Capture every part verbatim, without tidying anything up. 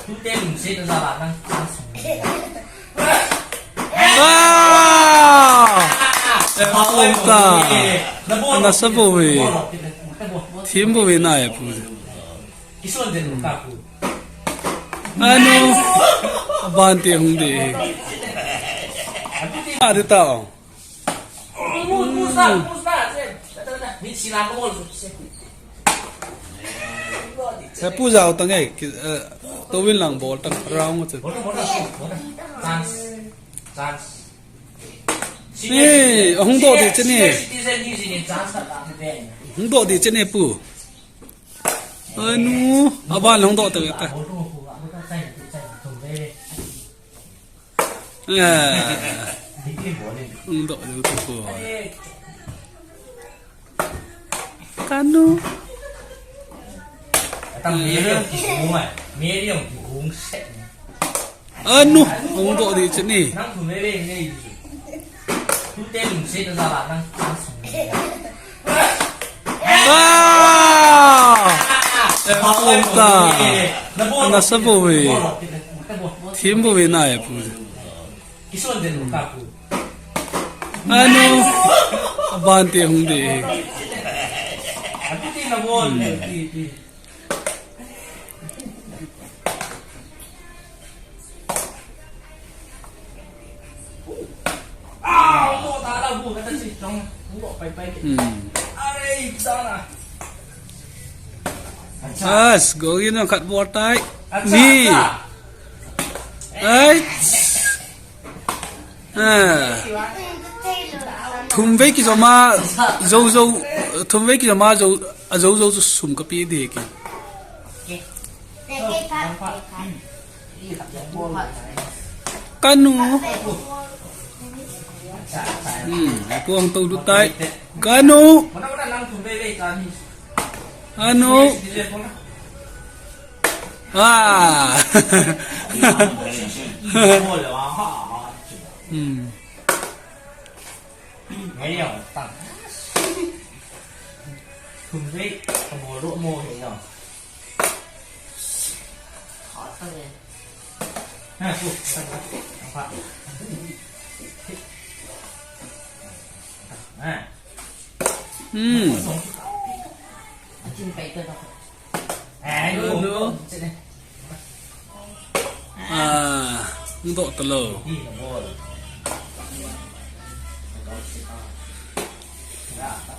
Tute lungset na jala nang, nang sung. Ah! Eh, pung ta. Ana sa bo we. Thim bo we na e pu. Anu. Abante hung de. Ade ta. He pu jao tang e, ki, eh, tovin lang bol tang round che. Ni, ahung doh di che ni. Hung doh di che ni pu. Anu, aban hung doh ta ta. Eh. Hung doh di tu ko. Kanu. Anu, hung doh di che ni. Ah! Eh, pung ta. Ana sa bo we. Thim bo we na e pu. Anu. Abante hung de. Hmm. As, go in ang cut water. Ni. Ay. Ah. Thum vei kijom a, jou jou, thum vei kijom a, jou, a jou jou chu sum kape ding ki. Kanu. Hmm, aku ang tau dutai. Kanu. Kanu. Ah. Hmm. Hmm. Hello. Ah, hung doh talou.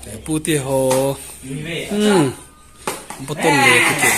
Te pu te ho. Hmm. Bottle le kiti.